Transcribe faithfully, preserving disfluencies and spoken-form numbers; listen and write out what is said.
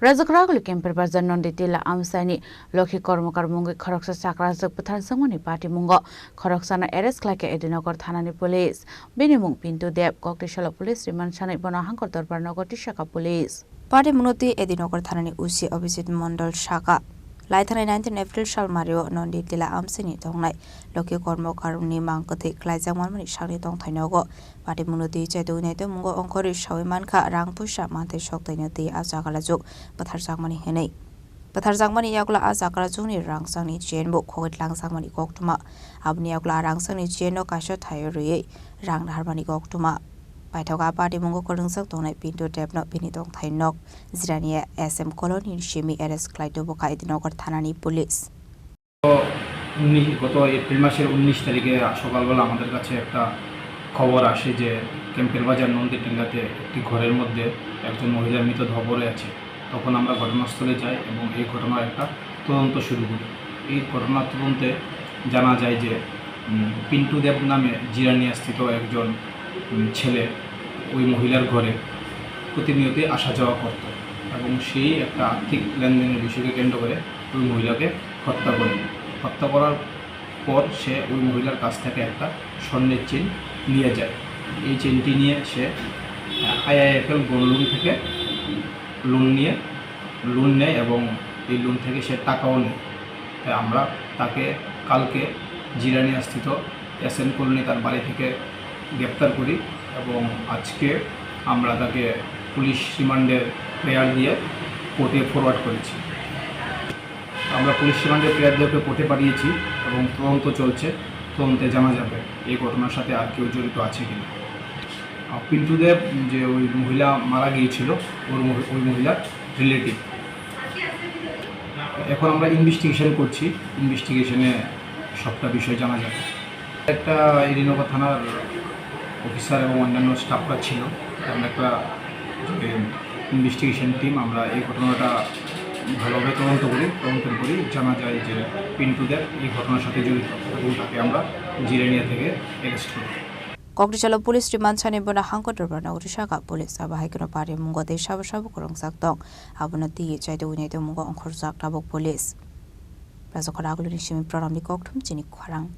Rajakraguli Kempir Bazar Nondi Tila amchaini Lokhi Kormokar mungwi khoroksa chakrajwk bwtharjakmani patimungo khoroksano arrest khlaikha Edinagar thanani police. Bini mung Pintu Deb, Koktisalo police remand sanwi bono Hangkor Dorbar nogo tisakha police. Patimungno twi Edinagar thanani O C Abhijit Mondol sakha, laithanai nineteen April salmario Nondi Tila amchaini tongnai Lokhi Kormokarni mang kwthwi khlaijak manmani sakni tongthai nogo. Patimungno twi chaitwi naitwi mungo ongkhorwi sawi mankha, rang puisa manthai sok twi no twi a chakrajwk bwtharjakmani hwnwi. Bwtharjakmani yagulo a chakrajwkni rangchakni chain bo khogwi tlangjakmani koktwma. Aboni yagulo a rangchakni chain no kaisa thaio rwiwi rang naharmani koktwma. Paithak a patimungo kwrwngjak tongnai Pintu Debno bini tongthai nok Jirania S M colony ni simi arrest khlai tubukha Edinagar thanani police. উনিশ, গত এপ্রিল মাসের উনিশ তারিখে সকালবেলা আমাদের কাছে একটা খবর আসে যে ক্যাম্পের বাজার নন্দীটিলাতে একটি ঘরের মধ্যে একজন মহিলার মৃতদেহ পড়ে আছে। তখন আমরা ঘটনাস্থলে যাই এবং এই ঘটনার একটা তদন্ত শুরু করি। এই ঘটনার তদন্তে জানা যায় যে, উম, পিন্টু দেব নামে জিরানিয়াস্থিত একজন, উম, ছেলে ওই মহিলার ঘরে প্রতিনিয়তই আসা যাওয়া করত এবং সেই একটা আর্থিক লেনদেনের বিষয়কে কেন্দ্র করে ওই মহিলাকে হত্যা করে। হত্যা করার পর সে ওই মহিলার কাছ থেকে একটা স্বর্ণের চেইন নিয়ে যায়। এই চেইনটি নিয়ে সে, আহ, আইআইএফএল গোল্ড লোন থেকে লোন নিয়ে, লোন নেয় এবং এই লোন থেকে সে টাকাও নেয়। তাই আমরা তাকে কালকে জিরানিয়াস্থিত এসএন কলোনি তার বাড়ি থেকে গ্রেপ্তার করি এবং আজকে আমরা তাকে পুলিশ রিমান্ডের প্রেয়ার দিয়ে কোর্টে ফরওয়ার্ড করেছি। আমরা পুলিশ রিমান্ডের প্রেয়ার দিয়ে ওকে কোর্টে পাঠিয়েছি এবং তদন্ত চলছে। তদন্তে জানা যাবে এই ঘটনার সাথে আর কেউ জড়িত আছে কিনা। আহ, পিন্টু দেব, যে ওই মহিলা মারা গিয়েছিল, ওর মহি-, ওই মহিলার রিলেটিভ। এখন আমরা ইনভেস্টিগেশন করছি, ইনভেস্টিগেশনে সবটা বিষয় জানা যাবে। একটা এডিনগর থানার অফিসার এবং অন্যান্য স্টাফরা ছিল, আমরা একটা যে ইনভেস্টিগেশন টিম, আমরা এই ঘটনাটা ভালোভাবে তদন্ত করি। তদন্ত করি জানা যায় যে পিন্টু দেব এই ঘটনার সাথে জড়িত এবং তাকে আমরা জিরানিয়া থেকে অ্যারেস্ট করি। Koktisalo police remand sani bono Hangkor Dorbar nogo tisakha police, abo hai kheno patimungo tei sabo sabo kwrwngjak tong, abono twi chaitwi naitwi mungo ongkhorjak tabuk police. Rajakhor Agulini simi Pranamni koktwma chini khorang.